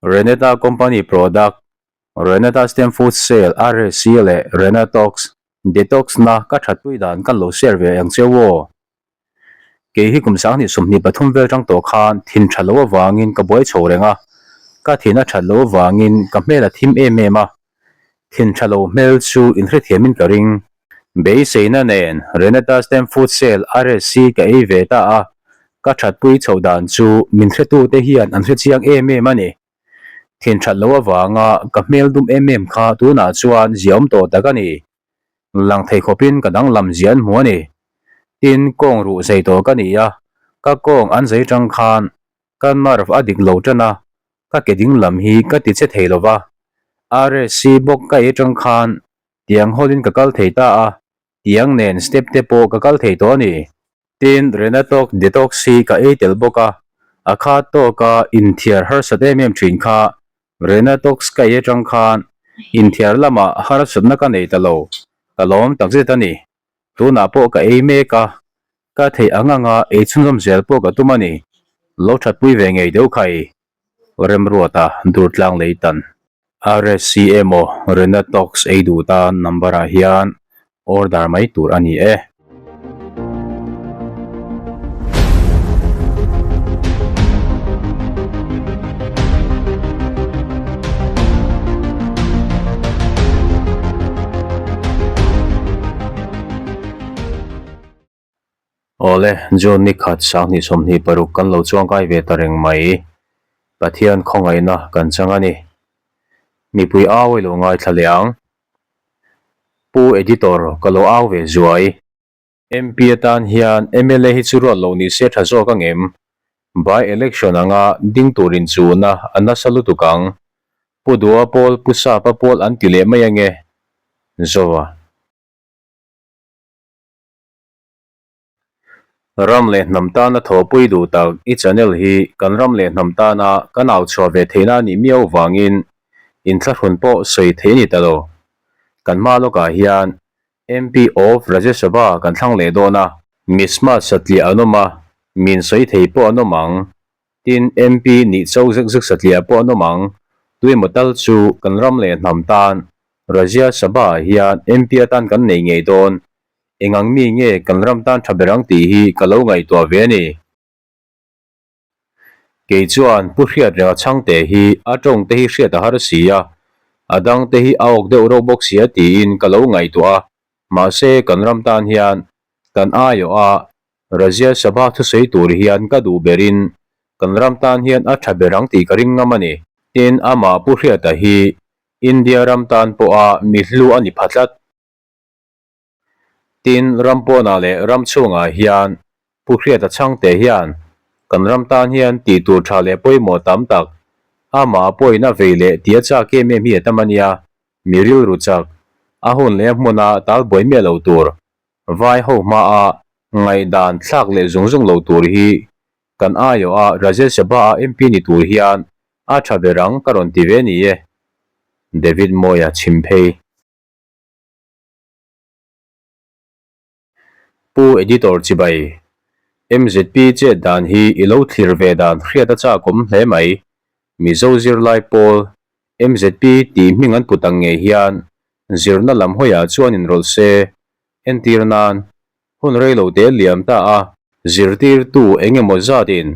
Renata Company product, Renata Stem Food Sale, RSC, leh Renatox Detox na ka thatpui dan kan lo share ve ang che u aw. Kei hi kum 2023 vel tang tawh khan thin tha lo avangin ka buai chho reng a, ka thin a that loh avangin ka hmel a thim em em a, thin tha lo hmel chu inhrethiamin ka ring. Beiseina nen Renata Stem Food Sale RSC ka ei ve ta a, ka thatpui chhoh dan chu min hretute hian an hrechiang em em a ni. Thin that loh avanga ka hmel dum em em kha tunah chuan ziaawm tawh tak a ni. Lang thei khawpin ka danglam zia an hmu a ni. Tin, kawng ruh zei tawh ka ni a, ka kawng an zei tang khan ka nerve a dik lo tan a, ka ke ding lam hi ka ti che thei lo va. RSC bawk ka ei tang khan tiang hawlin ka kal thei ta a, tiang nen step te pawh ka kal thei tawh a ni. Tin, Renatox Detox hi ka ei tel bawk a, a khat tawka inthiar harsat em em thin kha Renatox ka ei atang khan inthiar lamah harsatna ka nei ta lo, ka lawm takzet a ni. Tunah pawh ka ei mek a, ka theih ang anga ei chhunzawm zel pawh ka tum a ni. Lo thatpui ve ngei deuh kha i Remruata Durtlang Leitan. RSC emaw Renatox ei duh tan number ah hian order mai tur a ni e. Awle, June ni khat 2026 kan lo chuangkai ve ta reng mai. Pathian khawngaihna kan chang a ni. Mipui au i lo ngaithla leh ang. Pu Editor ka lo au ve zuai. MP atan hian mla hi chu ruat lo ni se tha zawk angem? By election anga ding turin chuhna a nasa lutuk ang. Pu Dua pawl, Pu Sapa pawl an ti leh mai ange. Zoa. Ram leh hnam tana thawhpui duh tak i channel hi kan ram leh hnam tana kan au chhuah ve theihna a nih miau vangin inthlahrun pawh sawi theih a ni ta lo. Kan hma lawkah hian MP of Rajya Sabha kan thlang leh dawn a. Mismatch satliah an awm a, min sawi thei pawh an awm ang. Tin, MP nih cho zek zek satliah pawh an awm ang. Tuemaw tal chu kan ram leh hnam tan Rajya Sabha ah hian MP atan kan nei ngei dawn. Engang mi nge kan ram tan tha ber ang tih hi ka lo ngaihtuah ve a ni. Kei chuan Pu Hriat renga chhangte hi a tawng te hi hriat a har si a, a dang te hi a awk deuh reuh bawk si a tiin ka lo ngaihtuah a, mahse kan ram tan hian kan aiawh a Rajya Sabha thusawi tur hian ka duh berin kan ram tan hian a tha ber ang tih ka ring ngam a ni. Tin, amah Pu Hriata hi India ram tan pawha mi hlu a ni pha tlat. Tin, ram pawnah leh ram chhungah hian Pu Hriata chhangte hian kan ram tan hian tih tur tha leh pawimawh tam tak amah pawhin a vei leh tih a chak em em hi a tam a nia, mi rilru chak, a hun leh a hmuna tal buai miah lo tur, vai ho hmaa ngaihdan thlak leh zung zung lo tur hi kan aiawh a Rajya Sabha a MP ni tur hian a tha ber ang ka rawn ti ve ni e. David Mawia chhim phei. Pu Editor Chibai, MZP chet dan hi i lo thlir ve dan hriat a chakawm hle mai. Mizo zirlai pawl, MZP tih hming an put ang ngei hian zirna lam hawiah chuan inrawlh se, entir nan, hun rei lo te liam ta a, zirtirtu eng emaw zatin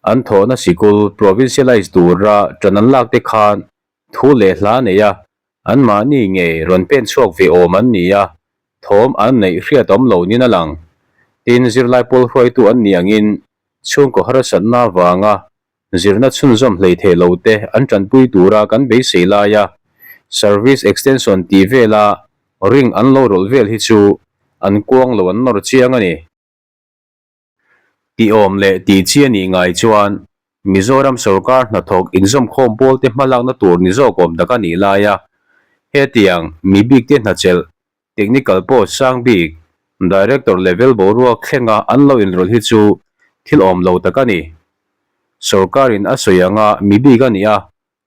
an thawhna sikul provincialize tura ṭan an lak te khan thu leh hla nei a, Anmahni ngei rawn pen chhuak ve awm an ni a, thawm an neih hriat awm lo niin a lang. Tin, zirlai pawl hruaitu an nih angin chhungkaw harsatna avanga zirna chhunzawm hlei thei lo te an tanpui tura kan beisei laia service extension tih vela ring an lo rawlh vel hi chu an kuang lo an nawr chiang a ni. Tihawm leh tihchi a nih ngai chuan Mizoram sorkar hnathawk inzawmkhawm pawlte hmalakna tur ni zawk awm tak a nih lai a, hetiang mi bikte hnachelh, technical post sang bik, director level boruak thlenga an lo inrawlh hi chu thil awm lo tak a ni. Sorkarin a sawi anga mi bik a nih a,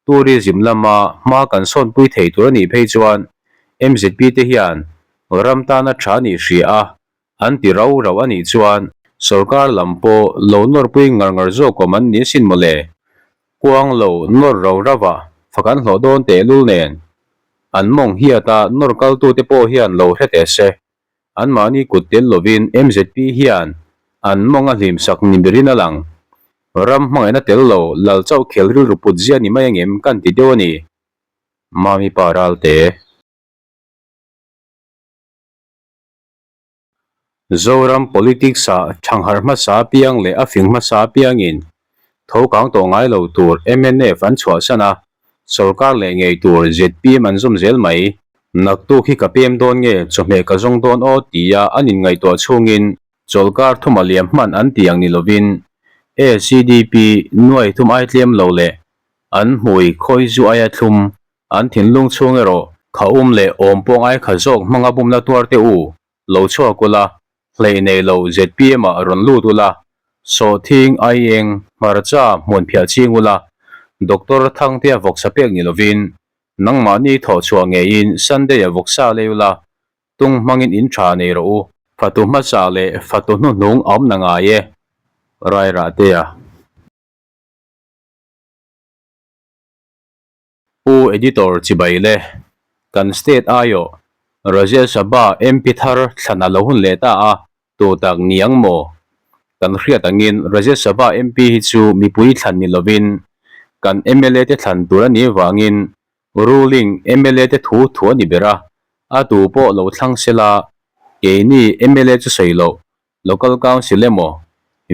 Tourism lama hma kan sawnpui thei tur a nih phei chuan MZP te hian ram tana tha a nih hria a, An ti rau rau a nih chuan sorkar lam pawh lo nawrpui ngar ngar zawk awm an ni asin mawle. Kuang lo nawr ro rava fak an hlawh dawn tehlul nen, an mawng hiata nawr kaltute pawh hian lo hre teh se. Anmahni kut tel lovin MZP hian an mawng a hlimsak ni berin a lang. Ram hmangaihna tel lo lal chauh khel rilru put zia ni mai angem kan ti deuh a ni. Mami pa Ralte. Zoram politics ah thangharh hmasa apiang leh a fing hmasa apiangin tho kang tawh ngai lo tur mnf an chhuahsan a, sorkar leh ngei tur zpm an zawm zel mai. Naktuk hi ka pem dawn nge chawhmeh ka zawng dawn aw tia an inngaihtuah chhungin chawlhkar thuma liam hman an tih ang ni lovin ACDP nuai thum ai tlem lo leh an hmui khawi zu aia thlum an thinlung chhung erawh kha um leh awm pawng ai kha zawk hmanga bumna tuar teh u. Lo chhuak ula, hleih nei lo zpm ah rawn lut ula, sawhthing, aieng, hmarcha, hmuan phiah ching ula, Doctor Thangtea vawksa pek ni lovin, nangmahni thawh chhuah ngeiin Sunday ah vawksa lei ula, tung hmangin in tha nei rawh u. Fatu hmasa leh fatu hnuhnung a awm na ngai e, Rairahtea. Pu Editor chibai le, kan state aiawh Rajya Sabha MP thar thlan a lo hun leh ta a, tu tak ni ang maw? Kan hriat angin Rajya Sabha MP hi chu mipui thlan ni lovin kan mla te thlan tur a nih avangin ruling mla te thu thu a ni ber a, a tu pawh lo thlang sela keini mla chu sawi loh Local Council emaw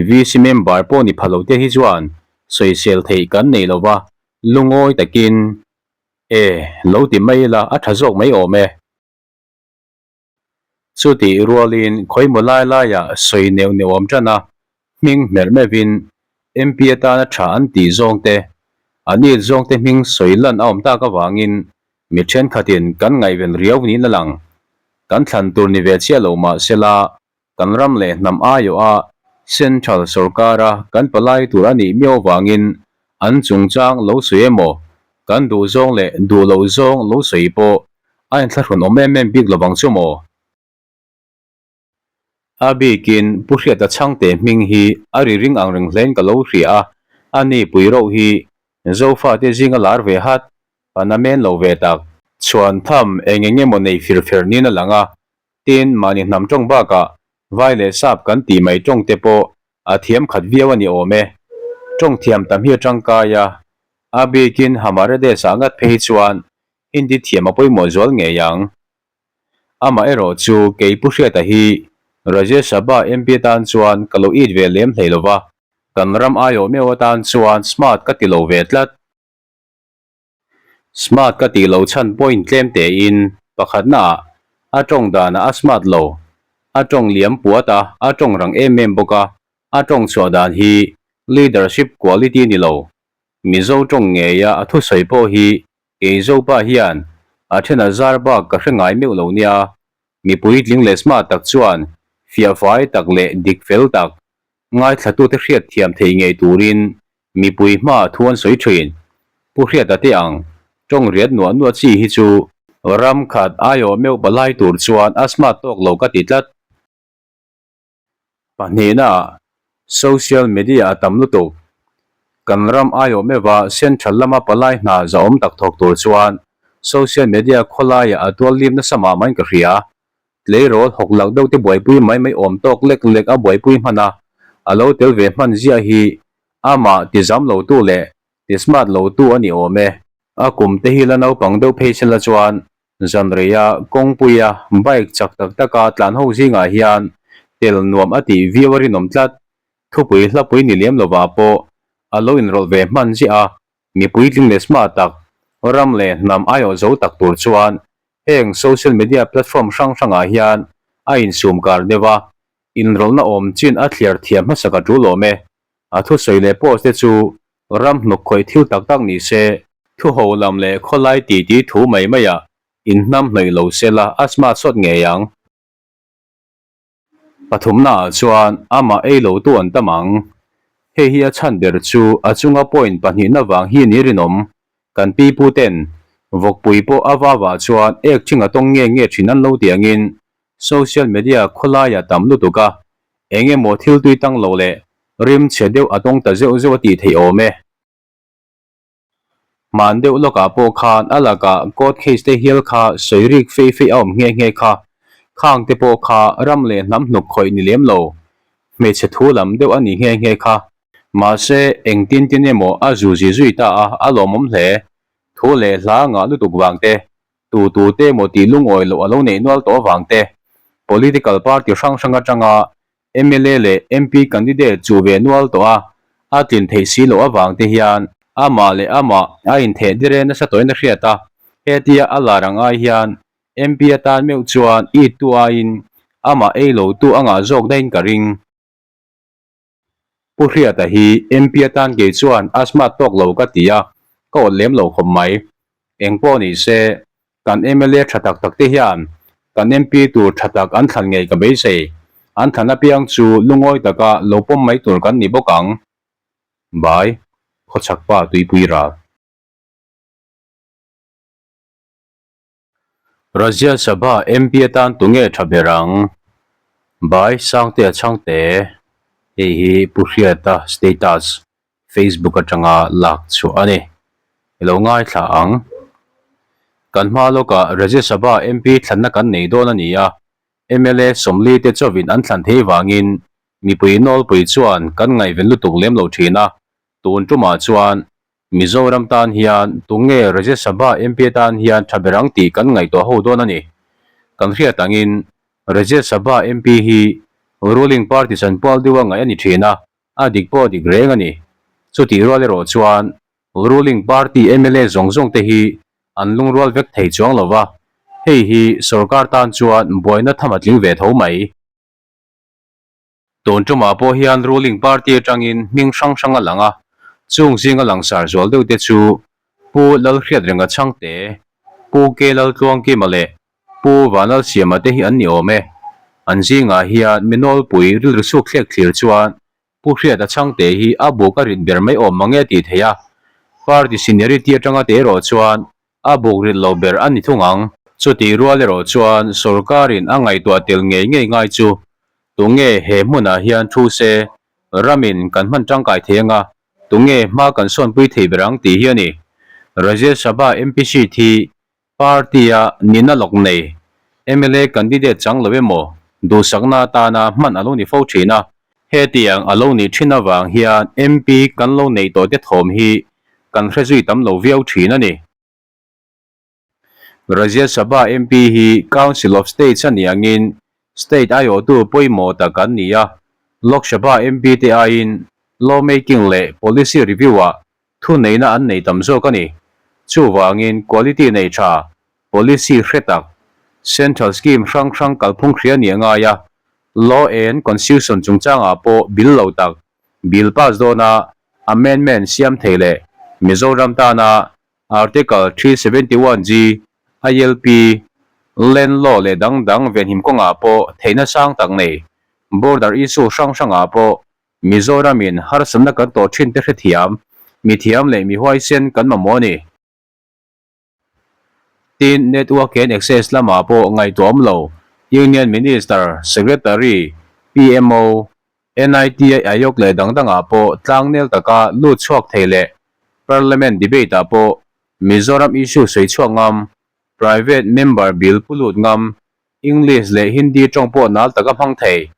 VC member pawh ni pha lote hi chuan sawisel theih kan nei lo va, lungawi takin e lo ti mai ila a tha zawk mai awm e. Chutih rualin khawimaw lai laiah sawi neuh neuh awm tan a, hming hmerh meuhin MP atana tha an tih zawng te, an it zawng te hming sawi lan a awm tak avangin mi thenkhatin kan ngaihven riau niin a lang. Kan thlan tur ni ve chiah lo mah sela Kan ram leh hnam aiawha Central sorkara kan palai tur a nih miau vangin an chungchang lo sawi emaw, kan duh zawng leh duh loh zawng lo sawi pawh a inthlahrun awm em em bik lovang chu maw? A bikin Pu Hriata Chhangte hming hi a ri ring ang reng hlein ka lo hria a, a ni pui roh hi Zofate zinga lar ve hat, pan a men lo ve tak. Chhuan tham eng eng emaw nei fir fer niin a lang a, Tin, mahni hnam tawng bakah vai leh sap kan tih mai tawng te pawh a thiam khat viau a ni awm e. Tawng thiam tam hi a tangkai a, a bikin Hamare Desah ngat phei hi chuan Hindi thiam a pawimawh zual ngei ang. Amaherawh chu kei Pu Hriata hi Rajya Sabha MP atan chuan ka lo it ve lem hlei lo va, kan ram aiawh meuh atan chuan smart ka ti lo ve tlat. Smart ka tih loh chhan point tlem tein pakhatna ah a tawng danah a smart lo, a tawng liam puat a, a tawng rang em em bawk a, a tawng chhuah dan hi leadership quality ni lo. Mizo tawng ngeia a thusawi pawh hi kei Zopa hian a then a zar bak ka hre ngai meuh lo nia, mi puitling leh smart tak chuan fiahfai tak leh dik fel tak Ngaithlatute hriat thiam thei ngei turin mipui hmaah thu an sawi thin. Pu Hriata te ang, tawng riat nuah nuah chi hi chu ram khat aiawh meuh palai tur chuan a smart tawk lo ka ti tlat. Pahnihnaah, social media a tam lutuk. Kan ram aiawh meuha central lama palai hna zahawm tak thawk tur chuan social media khawlaiah a tual lim nasa mah maiin ka hria. Tleirawl hawk lak deuh te buaipui mai mai awm tawk lek lek a buaipui hman a, a lo tel ve hman ziah hi amah ti zam lo tu leh ti smart lo tu a ni awm e. A kum te hi la naupang deuh phei sela chuan zanreia kawngpuia bike chak tak taka tlan ho zingah hian tel nuam a tih viau a rinawm tlat. Thupui hlapui ni lem lovah pawh a lo inrawlh ve hman ziah a, mi puitling leh smart tak, ram leh hnam aiawh zo tak tur chuan Heng social media platform hrang hrangah hian a insum kar deuh a, inrawlhna awm chin a thliar thiam hmasak a tul awm e. A thusawi leh post te chu ram hnuk khawih thil tak tak ni se, thu ho lam leh khawlai titi thu mai maiah inhnam hnawih lo sela a smart sawt ngei ang. Pathumnaah chuan amah ei lotu an tam ang. Hei hi a chhan ber chu a chunga point pahnihna vang hi ni rinawm. Kan pi pu ten vawkpui pawh a vavah chuan ek thing a tawng nge nge thin an lo tih angin social media khawlaia tam lutuk a, eng emaw thil tui tang lo leh rim chhe deuh a tawng ta zeuh zeuh a tih theih awm e. Hman deuh lawkah pawh khan a lakah court case te hial kha sawi rik fei fei a awm nghe nghe kha. Khang te pawh kha ram leh hnam hnuk khawih ni lem lo. Hmeichhe thu lam deuh a ni nghe nghe kha. Mahse, engtin tin emaw a zu zi zui ta a, a lawmawm hle. Thu leh hla ngah lutuk vang te, tu tu te emaw tih lungawi loh a lo neih nual tawh avang te, political party hrang hrang atanga mla leh MP candidate chu ve nual tawh a, a tlin theih si loh avang te hian amah leh amah a intheh dire nasa tawhin a hriat a, hetia a lar ang ai hian MP atan meuh chuan it tu aiin amah ei lo tu a ngah zawk daihin ka ring. Pu Hriata hi MP atan kei chuan a smart tawk lo ka ti a, ka awt lem lo khawp mai. Engpawh ni se, kan mla tha tak tak te hian kan MP tur tha tak an thlan ngei ka beisei. An thlan apiang chu lungawi taka lo pawm mai tur kan ni bawk ang. Bai, Khawchhakpa Tuipui Ral. Rajya Sabha MP atan tunge tha ber ang? By Sangtea Chhangte Hei hi Pu Hriata status Facebook atanga lak chhuah a ni. I lo ngaithla ang. Kan hma lawkah Rajya Sabha MP thlanna kan nei dawn a ni a, mla sawmli te chauhin an thlan thei vangin mipui nawlpui chuan kan ngaihven lutuk lem lo thin a, tun tumah chuan Mizoram tan hian tunge Rajya Sabha MP atan hian tha ber ang tih kan ngaihtuah ho dawn a ni. Kan hriat angin Rajya Sabha MP hi ruling party chanpual deuha ngaih a ni thin a, a dik pawh a dik reng a ni. Chutih rual erawh chuan ruling party mla zawng zawng te hi an lungrual vek thei chuang lo va, hei hi sorkar tan chuan buaina tham a tling ve tho mai. Tun tumah pawh hian ruling party atangin hming hrang hrang a lang a, chung zinga langsar zual deuh te chu Pu Lalhriatrenga Chhangte, Pu K Laltluangkima leh Pu Vanlalsiama te hi an ni awm e. An zingah hian mi nawlpui rilru suk thlek thlir chuan Pu Hriata Chhangte hi a buk a rit ber mai awm mange tih theih a, party seniority atanga te erawh chuan A buk rit lo ber a ni thung ang. Chutih rual erawh chuan sorkarin a ngaihtuah tel ngei ngei ngai chu tunge he hmunah hian thu se ramin kan hman tangkai thei anga tunge hma kan sawnpui thei ber ang tih hi a ni. Rajya Sabha MP seat hi party-a nihna lawk nei mla candidate chang lo emaw duhsakna atana hman a lo ni fo thin a. Hetiang a lo nih thin avang hian MP kan lo neih tawh te thawm hi kan hre zui tam lo viau thin a ni. Rajya Sabha MP hi Council of States a nih angin state aiawhtu pawimawh tak an ni a, Lok Sabha MP te aiin law making leh policy review ah thuneihna an nei tam zawk a ni. Chuvangin quality nei tha, policy hre tak, central scheme hrang hrang kalphung hria nih a ngai a, law and constitution chungchangah pawh bill lo tak, bill pass dawna amendment siam thei leh Mizoram tana Article 371G, ILP, Land Law leh dang dang venhim kawngah pawh theihna sang tak nei, border issue hrang hrangah pawh Mizoramin harsatna kan tawh thin te hrethiam, mithiam leh mihuaisen kan mamawh a ni. Tin, network and access lamah pawh ngaihtuah awm lo, Union Minister, Secretary, PMO, NITI Aayog leh dang dangah pawh tlangnel taka lut chhuak thei leh Parliament debate-ah pawh Mizoram issue sawi chhuak ngam, private member bill pu lut ngam, English leh Hindi tawng pawh nal taka hmang thei,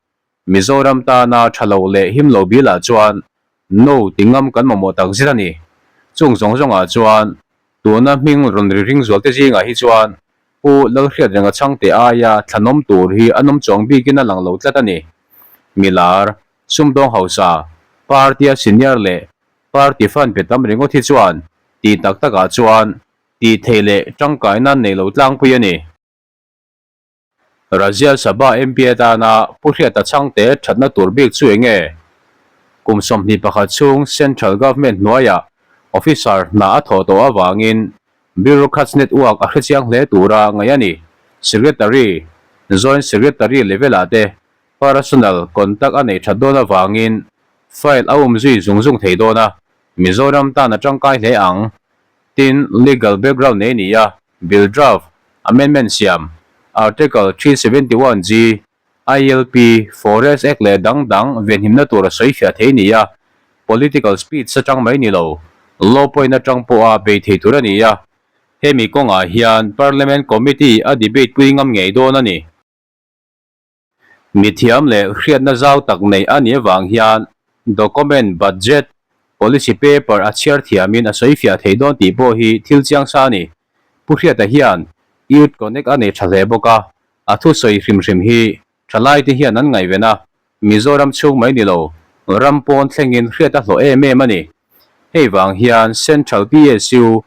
Mizoram tana tha lo leh him lo bilah chuan No ti ngam kan mamawh tak zet a ni. Chung zawng zawngah chuan tuna hming rawn ri ring zual te zingah hi chuan Pu Lalhriatrenga Chhangte aia thlanawm tur hi a nawm chuang bikin a lang lo tlat a ni. Milar, sumdawng hausa, party-a senior leh party fund pe tam ringawt hi chuan tih tak takah chuan tih theih leh tangkaina nei lo tlangpui a ni. Rajya Sabha MP atana Pu Hriata Chhangte thatna tur bik chu eng nge? Kum 21 chhung Central Government hnuaiah officer hna a thawh tawh avangin Bureaucrats network a hrechiang hle tura ngaih a ni. Secretary, Joint Secretary level-ah te personal contact a neih that dawn avangin file a um zui zung zung thei dawn a, Mizoram tan a tangkai hle ang. Tin, legal background nei ni a, Bill draft, amendment siam, Article 371 G, ILP, Forest Act leh dang dang venhimna tur a sawi fiah thei ni a, political speech atang mai ni lo, Law point atang pawha bei thei tur a ni a, hemi kawngah hian Parliament Committee a debate pui ngam ngei dawn a ni. Mithiam leh hriatna zau tak nei a nih avang hian document, budget, policy paper a chhiar thiamin a sawi fiah thei dawn tih pawh hi thil chiang sa a ni. Pu Hriata hian Youth Connect a nei tha hle bawk a, a thusawi hrim hrim hi thalaite hian an ngaihven a, Mizoram chhung mai ni lo, ram pawn thlengin hriat a hlawh em em a ni. Hei vang hian Central PSU,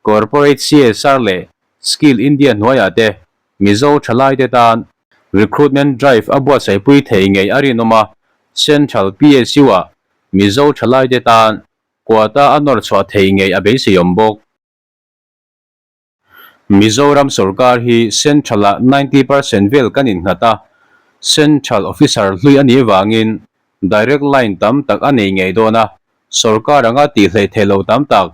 Corporate CSR leh Skill India hnuaiah te Mizo thalaite tan Recruitment Drive a buatsaihpui thei ngei a rinawm a, Central PSU-ah Mizo thalaite tan quota a nawr chhuah thei ngei a beiseiawm bawk. Mizoram sorkar hi Central-ah 90% vel kan innghat a, Central officer hlui a nih vangin direct line tam tak a nei ngei dawn a, sorkar anga tih hleih theih lo tam tak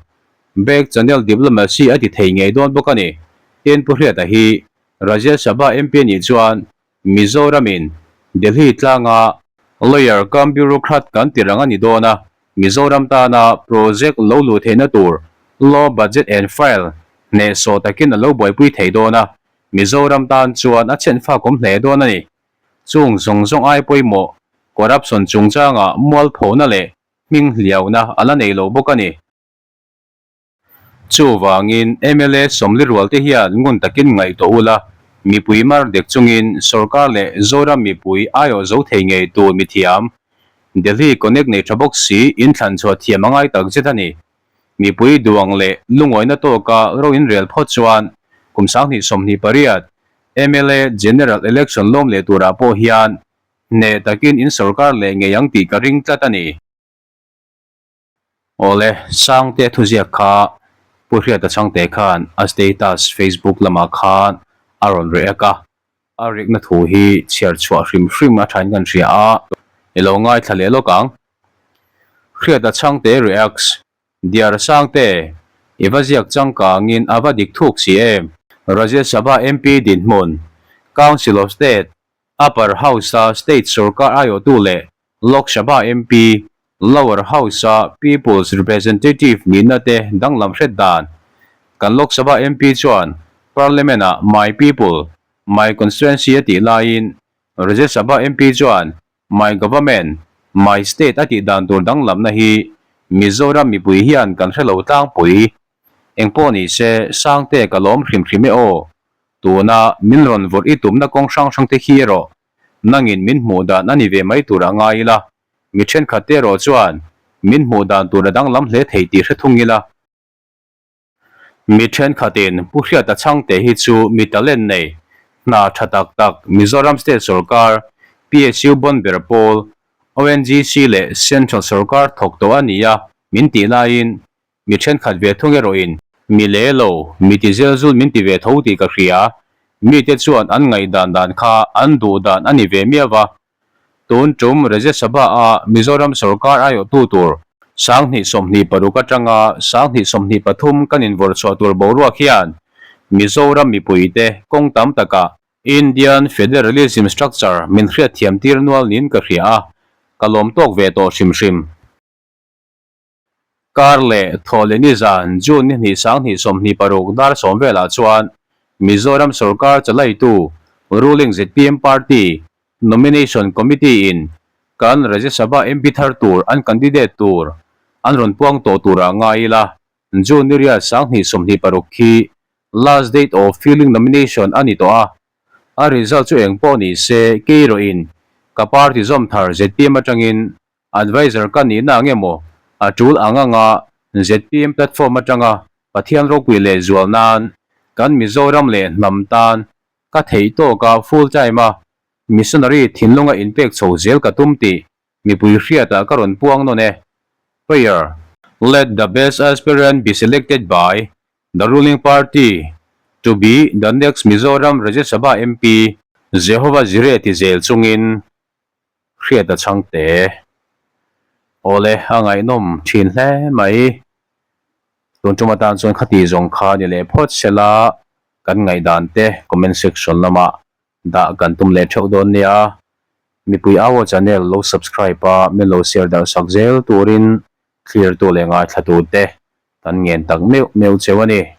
back channel diplomacy a ti thei ngei dawn bawk a ni. Tin Pu Hriata hi Rajya Sabha MP nih chuan Mizoramin Delhi tlanga lawyer cum bureaucrat kan ti rang a ni dawn a, Mizoram tana project lo luh theihna tur law budget and file hnehsawh takin a lo buaipui thei dawn a, Mizoram tan chuan a chhenfak awm hle dawn a ni. Chung zawng zawng ai pawimawh corruption chungchanga mualphona leh hming hliauna a la nei lo bawk a ni. Chuvangin mla sawmli rual te hian ngun takin ngaihtuah ula, mipui mar dek chungin sorkar leh Zoram mipui aiawh zo thei ngei tur mithiam, Delhi Connect nei tha bawk si inthlan chhuah thiam a ngai tak zet a ni. Mipui duang leh lungawina tawka ro inrel phawt chuan kum 2028 mla General Election lawm leh turah pawh hian hneh takin in sorkar leh ngei ang tih ka ring tlat a ni. Awle, Sangte thuziak kha Pu Hriata Chhangte khan a status Facebook lamah khan a rawn react a, a rikna thu hi chhiar chhuah hrim hrim a thain kan hria a, i lo ngaithla leh lawk ang. Hriata Chhangte reacts, Dear Sangte, i va ziak changkangin a va dik thuk si em? Rajya Sabha MP dinhmun, Council of State, Upper House-a state sorkar aiawhtu leh Lok Sabha MP, Lower House-a People's Representative nihna te danglam hret dan. Kan Lok Sabha MP chuan Parliament-ah My People, My Constituency a tih laiin Rajya Sabha MP chuan My Government, My State a tih dan tur danglamna hi Mizoram mipui hian kan hre lo tlangpui. Engpawh ni se, Sangte ka lawm hrim hrim e aw. Tuna min rawn vawrh i tumna kawng hrang hrang te khi erawh Nangin min hmuh dan a ni ve mai tur a ngai ila, mi thenkhat te erawh chuan min hmuh dan tur a danglam hle thei tih hre thung ila. Mi thenkhatin Pu Hriata Chhangte hi chu mi talent nei, hna tha tak tak Mizoram State Sawrkar, PSU Bon ber pawl, ONGC leh Central Sawrkar thawk tawh a ni a min tih laiin Mi thenkhat ve thung erawhin mi le lo, mi ti zel zul min ti ve tho tih ka hria. Mite chuan an ngaihdan dan kha an duh dan a ni ve miau va. Tun tum Rajya Sabha-a Mizoram sorkar aiawhtu tur 2026 atanga 2023 kan invawrh chhuah tur boruak hian Mizoram mipuite kawng tam takah Indian Federalism structure min hriatthiam tir nual niin ka hria a, ka lawm tawk ve tawh hrim hrim. Kar leh Thawhleh nizan June ni hnih 2026 dar sawm velah chuan Mizoram sorkar chalaitu ruling zpm party nomination committee in kan Rajya Sabha MP thar tur an candidate tur an rawn puang tawh turah ngai ila June ni riat 2026 khi last date of filling nomination a ni tawh a, a result chu eng pawh ni se kei erawhin ka party zawm thar zpm atangin Adviser ka nihna ang emaw, a tul ang anga zpm platform atanga Pathian ropui leh zual nan kan Mizoram leh hnam tan ka theih tawka full time a missionary thinlunga inpek chho zel ka tum tih mipui hriatah ka rawn puang nawn e. Prayer. Let the best aspirant be selected by the ruling party to be the next Mizoram Rajya Sabha MP Jehovah Jireh ti zel chungin Hriat a chhang te. Awle, a ngaihnawm thin hle mai. Tun tum atan chuan khati zawng kha ni leh phawt sela kan ngaihdan te comment section lamah dah kan tum leh theuh dawn nia. Mipui Awo channel lo subscribe a min lo share darh sak zel turin thlir tu leh ngaithla tu te. Kan ngen tak meuh meuh cheu a ni.